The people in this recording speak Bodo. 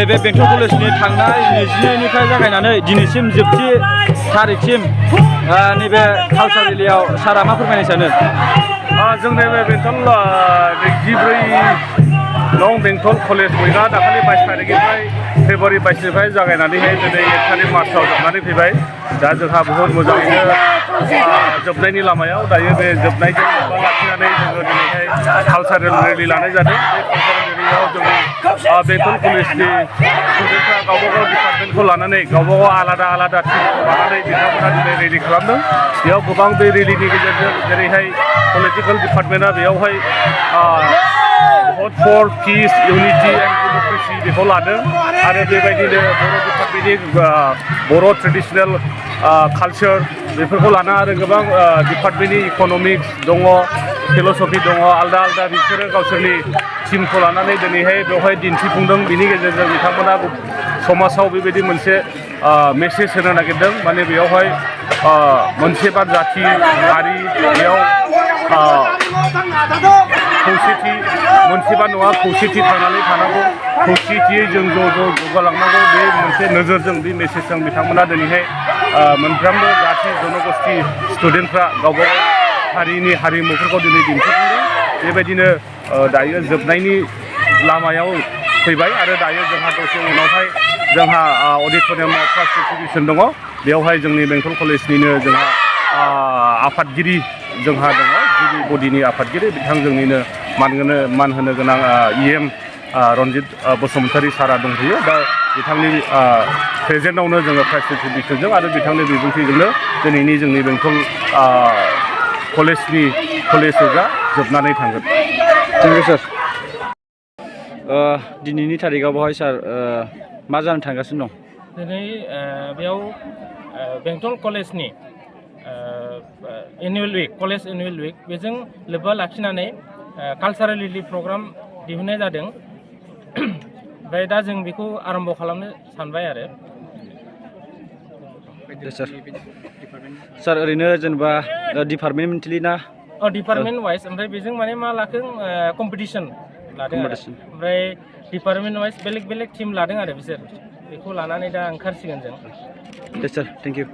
नैबे बेंटल कलेजनि थांनाय 22निफ्राय जागायनानै दिनैसिम जोबथि थारिखसिम नैबे कालचार रेलियाव सारा मा फोरमायनो सानो? जों नैबे बेंटल 24 नं बेंटल कलेज उइकआ दाखालि 22 तारिखनिफ्राय फेब्रुवारि 22निफ्राय जागायनानैहाय दिनै 1 तारिख मार्चआव जोबनानै फैबाय। दा जोंहा बहुत मोजाङैनो जोबनायनि लामायाव दायो बे जोबनायजों लोब्बा लाखिनानै जोङो दिनैहाय कालचारेल रेलि लानाय जादों। बे कालचारेल रेलियाव जोंनि बेंटल कलेजनि स्टुडेन्टफ्रा गावबागाव डिपार्टमेन्टखौ लानानै गावबागाव आलादा आलादा टिमखौ लानानै बिथांमोना दिनै रेलि खालामदों। बेयाव गोबां बे रेलिनि गेजेरजों जेरैहाय पलिटिकेल डिपार्टमेन्टआ बेयावहाय vote for peace unity and democracy बेखौ लादों आरो बेबायदिनो बर' डिपार्टमेन्टनि बर' ट्रेडिसनेल कालचार बेफोरखौ लाना आरो गोबां डिपार्टमेन्टनि इक'नमिक्स दङ, फिल'सफि दङ, आलदा आलदा बिसोरो गावसोरनि टिमखौ लानानै दिनैहाय बेवहाय दिन्थिफुंदों। बिनि गेजेरजों बिथांमोना समाजाव बेबायदि मोनसे मेसेज होनो नागिरदों। माने बेयावहाय मोनसेबा जाथि हारि बेयाव खौसेथि मोनसेबा नङा खौसेथि थांनानै थानांगौ, खौसेथियै जों ज' जौगालांनांगौ। बे मोनसे नोजोरजों बे मेसेजजों बिथांमोना दिनैहाय मोनफ्रोमबो जाथि जनगोष्ठी स्टुडेन्टफ्रा गावबा गाव हारिनि हारिमुफोरखौ दिनै दिन्थिफुंदों। बेबायदिनो दायो जोबनायनि लामायाव फैबाय आरो दायो जोंहा दसे उनावहाय जोंहा अडिट'रियामाव फार्स्ट एक्जिबिसन दङ। बेवहाय जोंनि बेंटल कलेजनिनो जोंहा आफादगिरि जोंहा दङ, गिबि बडिनि आफादगिरि बिथां जोंनिनो मान होनो गोनां EM रन्जित बसुमतारी सारा दंफैयो। दा बिथांनि प्रेजेन्टआवनो जोङो प्राइज डिस्ट्रिबिउसनजों आरो बिथांनि बिबुंथिजोंनो दिनैनि जोंनि बेंटल कलेजनि कलेजआ जोबनानै थांगोन। थेंक इउ सार। दिनैनि तारिखआव बेवहाय सार मा जानो थांगासिनो दं? दिनै बेयाव बेंटल कलेजनि एनुवेल उइक कलेज एनुवेल उइक बेजों लोब्बा लाखिनानै कालचारेल रेलि प्रग्राम दिहुननाय जादों। ओमफ्राय दा जों बेखौ आरम्भ खालामनो सानबाय आरो। सार ओरैनो जेनेबा डिपार्टमेन्टलि ना? डिपार्टमेन्ट वाइज ओमफ्राय बेजों माने मा लाखों कम्पिटिसन लादों आरो। ओमफ्राय डिपार्टमेन्ट वाइज बेलेग बेलेग टिम लादों आरो बिसोर बेखौ लानानै दा ओंखारसिगोन जों। सार थेंक इउ।